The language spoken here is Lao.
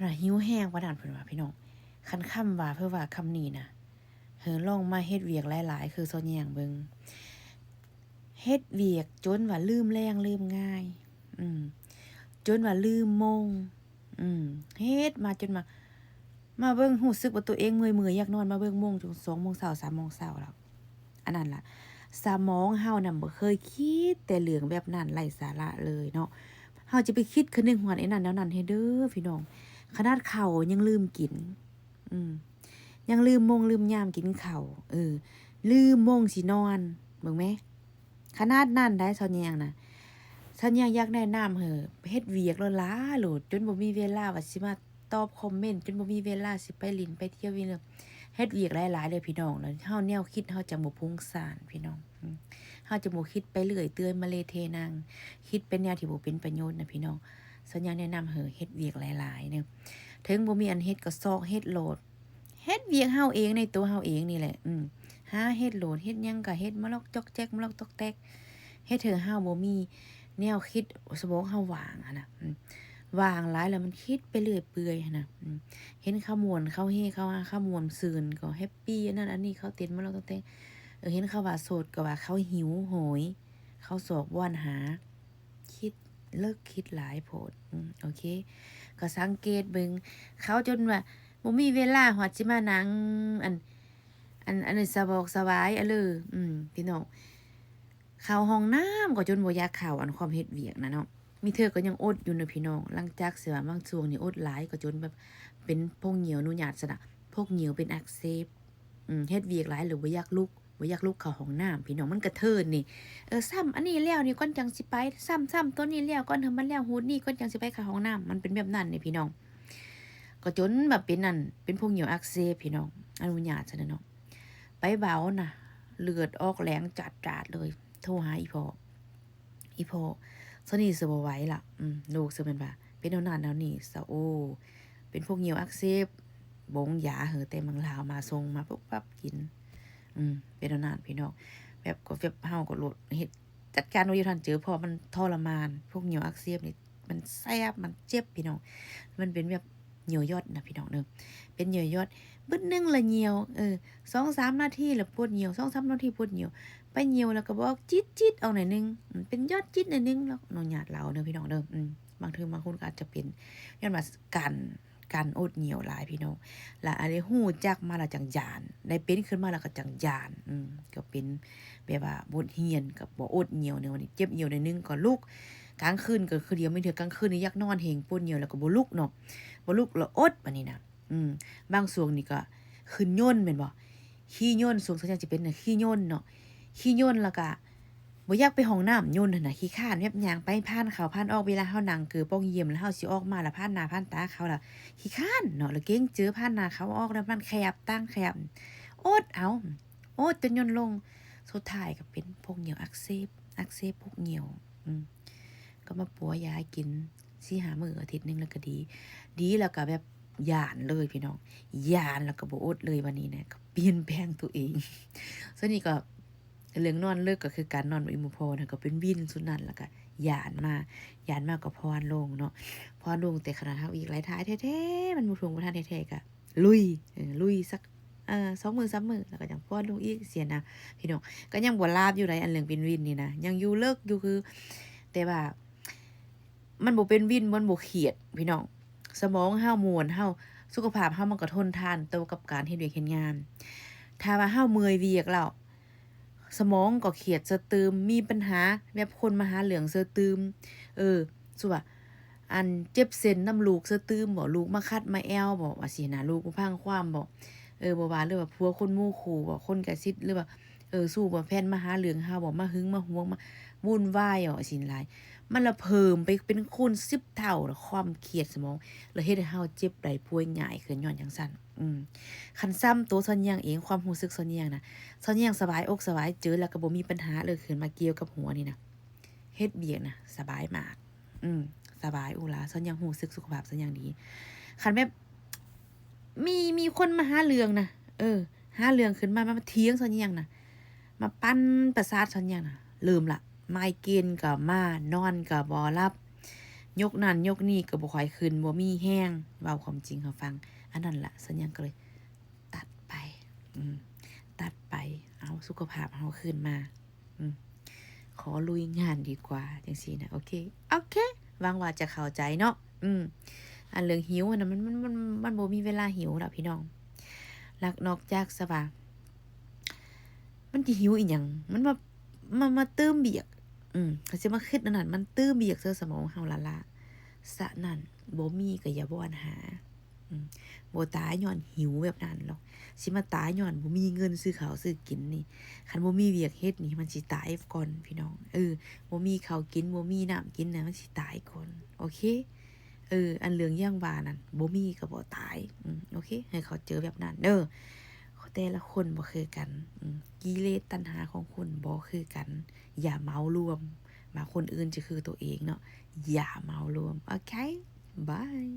ລະຫິວແຮງປານນັ້ນເພິ່ນວ່າພີ່ນ້ອງ. ຄັນຄຳວ່າ ເພິ່ນວ່າຄຳນີ້ນະ ເອີ ລອງມາເຮັດວຽກຫຼາຍໆ ຄືຊອນແຍງເບິ່ງ. ເຮັດວຽກຈົນວ່າລືມແລງລືມງາຍ ອືມ ຈົນວ່າລືມໂມງ ອືມ ເຮັດມາຈົນວ່າ ມາເບິ່ງ ຮູ້ສຶກວ່າຕົວເອງເມື່ອຍໆ ຢາກນອນ ມາເບິ່ງໂມງ ສອງໂມງເຊົ້າ ສາມໂມງເຊົ້າແລ້ວ. ອັນນັ້ນລະ ສະໝອງເຮົານະບໍ່ເຄີຍຄິດແຕ່ເລື່ອງແບບນັ້ນ ໄຮ້ສາລະເລີຍເນາະ. ເຮົາຈະໄປຄິດຄະນຶງຮອດໄອ້ນັ້ນແນວນັ້ນເຮັດເດີພີ່ນ້ອງ. ຂະໜາດເຂົ້າຍັງລືມກິນ ອືມ ຍັງລືມໂມງລືມຍາມກິນເຂົ້າ ເອີ ລືມໂມງຊິນອນ ເບິ່ງແມ. ຂະໜາດນັ້ນໃດ໋ ຊອນແຍງນະ. ຊອນແຍງຢາກແນະນຳໃຫ້ເຮັດວຽກຫຼາຍໆໂລດ ຈົນບໍ່ມີເວລາວ່າຊິມາຕອບຄອມເມັນ ຈົນບໍ່ມີເວລາຊິໄປຫຼິ້ນໄປທ່ຽວ ເຮັດວຽກຫຼາຍໆເລີຍພີ່ນ້ອງ. ແລ້ວເຮົາແນວຄິດເຮົາຈະບໍ່ພຸ້ງສ້ານພີ່ນ້ອງ ອືມ ເຮົາຈະບໍ່ຄິດໄປເລື້ອຍເປື່ອຍມະເລເທນັງ ຄິດໄປແນວທີ່ບໍ່ເປັນປະໂຫຍດນະພີ່ນ້ອງ. ຊອນແຍງແນະນຳໃຫ້ເຮັດວຽກຫຼາຍໆເດີ ເຖິງບໍ່ມີອັນເຮັດກໍຊອກເຮັດໂລດ. ເຮັດວຽກເຮົາເອງໃນຕົວເຮົາເອງນີ້ແຫຼະ ອືມ ຫາເຮັດໂລດ ເຮັດຫຍັງກໍເຮັດ ມາລັອກຈອກແຈກ ມາລັອກຕອກແຕກ ເຮັດໃຫ້ເຮົາບໍ່ມີແນວຄິດ ສະໝອງເຮົາວ່າງຫັ້ນນະ ອືມ ວ່າງຫຼາຍແລ້ວມັນຄິດໄປເລື້ອຍເປື່ອຍຫັ້ນນະ ອືມ ເຫັນເຂົາມ່ວນ ເຂົາເຮ ເຂົາຮາ ເຂົາມ່ວນຊື່ນກໍແຮັບປີ ອັນນັ້ນອັນນີ້ ເຂົາເຕັ້ນ ມາລັອກຕອກແຕກ ເອີ ເຫັນເຂົາວ່າໂສດກໍວ່າເຂົາຫິວໂຫຍ ເຂົາຊອກບ່ອນຫາ ຄິດເລິກຄິດຫຼາຍໂພດ ອືມ ໂອເຄ ກໍສັງເກດເບິ່ງ ເຂົາຈົນວ່າບໍ່ມີເວລາຮອດຊິມານັ່ງ ອັນ ອັນ ອັນສະບອກສະບາຍອະເລີ ອືມ ພີ່ນ້ອງ ເຂົ້າຫ້ອງນ້ຳກໍຈົນບໍ່ຢາກເຂົ້າ ອັນຄວາມເຮັດວຽກນະເນາະ. ມີເທື່ອກໍຍັງອົດຢູ່ນະພີ່ນ້ອງ ຫຼັງຈາກຊິວ່າບາງຊ່ວງນີ້ອົດຫຼາຍກໍຈົນແບບເປັນພວກຍ່ຽວ ອະນຸຍາດຊະນະ ພວກຍ່ຽວເປັນອັກເສບ ອືມ ເຮັດວຽກຫຼາຍແລ້ວບໍ່ຢາກລຸກ ບໍ່ຢາກລຸກເຂົ້າຫ້ອງນ້ຳພີ່ນ້ອງ ມັນກະເທີນນີ້ ເອີ ຊ້ຳອັນນີ້ແລ້ວນີ້ກ່ອນຈັ່ງຊິໄປ ຊ້ຳ ຊ້ຳໂຕນີ້ແລ້ວກ່ອນ ໃຫ້ມັນແລ້ວຮູດນີ້ກ່ອນຈັ່ງຊິໄປເຂົ້າຫ້ອງນ້ຳ ມັນເປັນແບບນັ້ນນີ້ພີ່ນ້ອງ. ກໍຈົນແບບເປັນອັນ ເປັນພວກຍ່ຽວອັກເສບພີ່ນ້ອງ ອະນຸຍາດຊະເນາະ. ໄປເບົານະ ເລືອດອອກແຫຼງຈາດໆເລີຍ ໂທຫາອີ່ພໍ່ ອີ່ພໍ່ ຊະນີ້ຊິບໍ່ໄຫວລະ ອືມ ລູກຊິແມ່ນວ່າ ເປັນແນວນັ້ນແນວນີ້ຊະ ໂອ້ ເປັນພວກຍ່ຽວອັກເສບ ບົງຢາເຫີແຕ່ເມືອງລາວມາ ສົ່ງມາປຸບປັບກິນ ອືມ ເປັນແນວນັ້ນພີ່ນ້ອງ. ແບບກໍແບບເຮົາກໍໂລດເຮັດ ຈັດການບໍ່ຢູ່ທັນເຈີ ເພາະມັນທໍລະມານ ພວກຍ່ຽວອັກເສບນີ້ ມັນແສບ ມັນເຈັບພີ່ນ້ອງ ມັນເປັນແບບຍ່ຽວຢອດນະພີ່ນ້ອງເດີ ເປັນຍ່ຽວຢອດ ບຶດໜຶ່ງລະຍ່ຽວ ເອີ ສອງສາມນາທີລະປວດຍ່ຽວ ສອງສາມນາທີປວດຍ່ຽວ ໄປຍ່ຽວແລ້ວກໍບອກຈິດໆອອກໜ້ອຍໜຶ່ງ ເປັນຢອດຈິດໜ້ອຍໜຶ່ງ ເນາະ ຍາດລາວເດີພີ່ນ້ອງເດີ ອືມ ບາງເທື່ອບາງຄົນກໍອາດຈະເປັນ ຍ້ອນວ່າການ ການອົດຍ່ຽວຫຼາຍພີ່ນ້ອງ ລະອັນໄດ້ຮູ້ຈັກມາລະຈັ່ງຢ້ານ ໄດ້ເປັນຂຶ້ນມາລະກໍຈັ່ງຢ້ານ ອືມ ກໍເປັນແບບວ່າບົດຮຽນ ກໍບໍ່ອົດຍ່ຽວແນວນີ້ ເຈັບຍ່ຽວໜ້ອຍໜຶ່ງກໍລຸກ ກາງຄືນກໍຄືດຽວ ມີເທື່ອກາງຄືນນີ້ຢາກນອນແຮງ ປວດຍ່ຽວແລ້ວກໍບໍ່ລຸກເນາະ ບໍ່ລຸກລະອົດບາດນີ້ນະ ອືມ ບາງຊ່ວງນີ້ກໍຂຶ້ນຍົນແມ່ນບໍ່ ຂີ່ຍົນ ຊ່ວງສ່ວນໃຫຍ່ຊິເປັນນະ ຂີ່ຍົນເນາະ ຂີ່ຍົນແລ້ວກະບໍ່ຢາກໄປຫ້ອງນ້ຳຍົນຫັ້ນນະ ຂີ້ຄ້ານ ແບບຍ່າງໄປຜ່ານເຂົາຜ່ານອອກ ເວລາເຮົານັ່ງເກີປ່ອງຢ້ຽມ ແລ້ວເຮົາຊິອອກມາ ແລ້ວຜ່ານໜ້າຜ່ານຕາເຂົາ ແລ້ວຂີ້ຄ້ານເນາະ ແລ້ວເກງເຈີ ຜ່ານໜ້າເຂົາອອກ ແລ້ວມັນແຄບ ທາງແຄບ ອົດເອົາ ອົດຈົນຍົນລົງ ສຸດທ້າຍກໍເປັນພວກຍ່ຽວອັກເສບ ອັກເສບພວກຍ່ຽວ ອືມ ກໍມາປົວຢາໃຫ້ກິນສີ່ຫ້າມື້ ອາທິດໜຶ່ງແລ້ວກໍດີ ດີແລ້ວກໍແບບຢ້ານເລີຍພີ່ນ້ອງ ຢ້ານແລ້ວກໍບໍ່ອົດເລີຍ ບາດນີ້ນະ ກໍປ່ຽນແປງຕົວເອງ ສ່ວນນີ້ກໍ ເລື່ອງນອນເລິກກໍຄືການນອນບໍ່ອີ່ມບໍ່ພໍນະ ກໍເປັນວິນຊຸດນັ້ນ ແລ້ວກໍຢ້ານມາ ຢ້ານມາກໍຜ່ອນລົງເນາະ ຜ່ອນລົງ ແຕ່ຂະໜາດເຮົາວຽກຫຼາຍຖ່າຍແທ້ໆ ມັນບໍ່ທົ່ງບໍ່ທັນແທ້ໆ ກໍລຸຍ ເອີ ລຸຍສັກ ເອີ ສອງມື້ສາມມື້ ແລ້ວກໍຍັງຜ່ອນລົງອີກ ຊີ້ນະ ພີ່ນ້ອງ ກໍຍັງບໍ່ລາບຢູ່ໃດ໋ ອັນເລື່ອງເປັນວິນນີ້ນະ ຍັງຢູ່ເລິກຢູ່ ຄື ແຕ່ວ່າ ມັນບໍ່ເປັນວິນ ມັນບໍ່ຄຽດພີ່ນ້ອງ ສະໝອງເຮົາມ່ວນ ເຮົາ ສຸຂະພາບເຮົາມັນກໍທົນທານຕໍ່ກັບການເຮັດວຽກເຮັດງານ ຖ້າວ່າເຮົາເມື່ອຍວຽກແລ້ວ ສະໝອງກໍຄຽດສະຕື່ມ ມີປັນຫາ ແບບຄົນມາຫາເລື່ອງສະຕື່ມ ເອີ ສົມມຸດວ່າ ອັນເຈັບເສັ້ນນຳລູກສະຕື່ມບໍ ລູກມາຂັດມາແອວບໍ ວ່າຊີ້ນະ ລູກມາພັງຄວາມບໍ ເອີ ບໍ່ວ່າ ຫຼືວ່າຜົວຄົນໝູ່ຄູ່ບໍ ຄົນໃກ້ຊິດ ຫຼືວ່າ ເອີ ຊູ້ບໍ່ແພນມາຫາເລື່ອງເຮົາບໍ ມາຫຶງມາຫວງ ມາວຸ່ນວາຍເອົາ ຊິນຫຼາຍ ມັນລະເພີ່ມໄປເປັນຄູນສິບເທົ່າ ລະຄວາມຄຽດສະໝອງ ລະເຮັດໃຫ້ເຮົາເຈັບໄດ້ປ່ວຍງ່າຍຂຶ້ນຍ້ອນຈັ່ງຊັ້ນ ອືມ ຄັນສ່ຳໂຕຊອນແຍງເອງ ຄວາມຮູ້ສຶກຊອນແຍງນະ ຊອນແຍງສະບາຍອົກສະບາຍໃຈ ລະກະບໍ່ມີປັນຫາເລີຍ ຂຶ້ນມາກ່ຽວກັບຫົວນີ້ນະ ເຮັດວຽກນະ ສະບາຍມາກ ອືມ ສະບາຍ ອູລາ ຊອນແຍງຮູ້ສຶກສຸຂະພາບຊອນແຍງດີ ຄັນແບບ ມີ ມີຄົນມາຫາເລື່ອງນະ ເອີ ຫາເລື່ອງຂຶ້ນມາ ມາ ມາຖຽງຊອນແຍງນະ ມາປັ່ນປະສາດຊອນແຍງນະ ເລີ່ມລະ ໄມເກຣນກໍມາ ນອນກໍບໍ່ຫຼັບ ຍົກນັ້ນຍົກນີ້ກໍບໍ່ຄ່ອຍຂຶ້ນ ບໍ່ມີແຮງ ເວົ້າຄວາມຈິງໃຫ້ຟັງ. ອັນນັ້ນລະ ສັນຍັງກໍເລີຍຕັດໄປ ອືມ ຕັດໄປ ເອົາສຸຂະພາບເຮົາຄືນມາ ອືມ ຂໍລຸຍງານດີກວ່າ ຈັ່ງຊີ້ນະ. ໂອເຄ ໂອເຄ ຫວັງວ່າຈະເຂົ້າໃຈເນາະ. ອືມ ອັນເລື່ອງຫິວຫັ້ນນະ ມັນ ມັນ ມັນ ມັນບໍ່ມີເວລາຫິວດອກພີ່ນ້ອງ. ຫຼັກ ນອກຈາກຊະວ່າ ມັນຈະຫິວອີ່ຫຍັງ? ມັນມາ ມາ ມາຕື່ມວຽກ ອືມ ຄັນຊິມາຄິດອັນນັ້ນ ມັນຕື່ມວຽກໃສ່ສະໝອງເຮົາລ້າໆ. ສະນັ້ນ ບໍ່ມີກໍຢ່າບ່ອນຫາ ອືມ ບໍ່ຕາຍຍ້ອນຫິວແບບນັ້ນດອກ. ຊິມາຕາຍຍ້ອນບໍ່ມີເງິນຊື້ເຂົ້າຊື້ກິນນີ້ ຄັນບໍ່ມີວຽກເຮັດນີ້ ມັນຊິຕາຍກ່ອນພີ່ນ້ອງ. ເອີ ບໍ່ມີເຂົ້າກິນ ບໍ່ມີນ້ຳກິນນະ ມັນຊິຕາຍກ່ອນ. ໂອເຄ ເອີ ອັນເລື່ອງຢ່າງວ່ານັ້ນ ບໍ່ມີກໍບໍ່ຕາຍ. ອືມ ໂອເຄ ໃຫ້ເຂົ້າໃຈແບບນັ້ນເດີ. ແຕ່ລະຄົນບໍ່ຄືກັນ ອືມ ກິເລດຕັນຫາຂອງຄົນບໍ່ຄືກັນ. ຢ່າເໝົາລວມວ່າຄົນອື່ນຈະຄືຕົວເອງເນາະ ຢ່າເໝົາລວມ. ໂອເຄ ບາຍ.